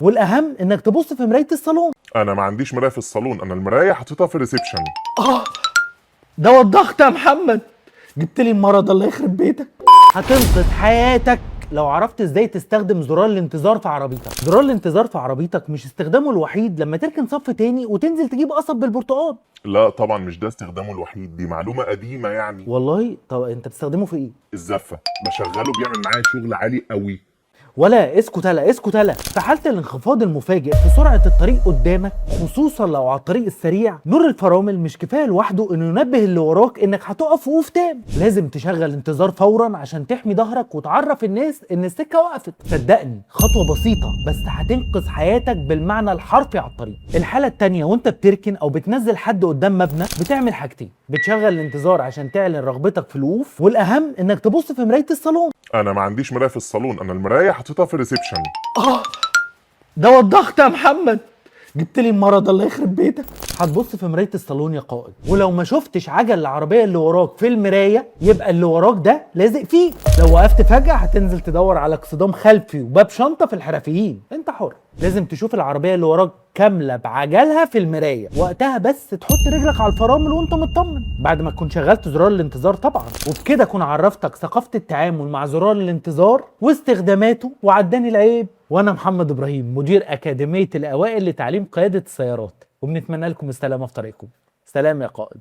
والاهم انك تبص في مراية الصالون. انا ما عنديش مراية في الصالون، انا المراية حطيتها في ال reception. اه، ده الضغط يا محمد، جبت لي المرض الله يخرب بيتك. هتنقذ حياتك لو عرفت ازاي تستخدم زرار الانتظار في عربيتك. زرار الانتظار في عربيتك مش استخدامه الوحيد لما تركن صف تاني وتنزل تجيب قصب بالبرتقال. لا طبعا مش ده استخدامه الوحيد، دي معلومة قديمة يعني. والله؟ طب انت بتستخدمه في ايه؟ الزفه، بشغله بيعمل معايا شغل عالي قوي. ولا اسكت هلا، اسكت هلا. في حالة الانخفاض المفاجئ في سرعة الطريق قدامك، خصوصا لو على الطريق السريع، نور الفرامل مش كفاية لوحده انه ينبه اللي وراك انك هتقف وقوف تام. لازم تشغل انتظار فورا عشان تحمي ظهرك وتعرف الناس ان السكة وقفت. صدقني خطوة بسيطة بس هتنقذ حياتك بالمعنى الحرفي على الطريق. الحالة التانية، وانت بتركن او بتنزل حد قدام مبنى، بتعمل حاجتين: بتشغل الانتظار عشان تعلن رغبتك في الوقوف، والاهم انك تبص في مراية الصالون. انا ما عنديش مراية في الصالون، انا المراية حطيتها في ال reception. اه، ده الضغط يا محمد، جبت لي المرض الله يخرب بيتك. هتبص في مراية الصالون يا قائد، ولو ما شفتش عجل العربية اللي وراك في المراية يبقى اللي وراك ده لازق فيك. لو وقفت فجاة هتنزل تدور على اكسدام خلفي وباب شنطه في الحرفيين، انت حر. لازم تشوف العربية اللي وراك كاملة بعجلها في المراية، وقتها بس تحط رجلك على الفرامل وانت مطمن، بعد ما تكون شغلت زرار الانتظار طبعا. وبكده اكون عرفتك ثقافة التعامل مع زرار الانتظار واستخداماته وعداني العيب. وانا محمد ابراهيم، مدير اكاديمية الاوائل لتعليم قيادة السيارات، وبنتمنى لكم السلامة في طريقكم. سلام يا قائد.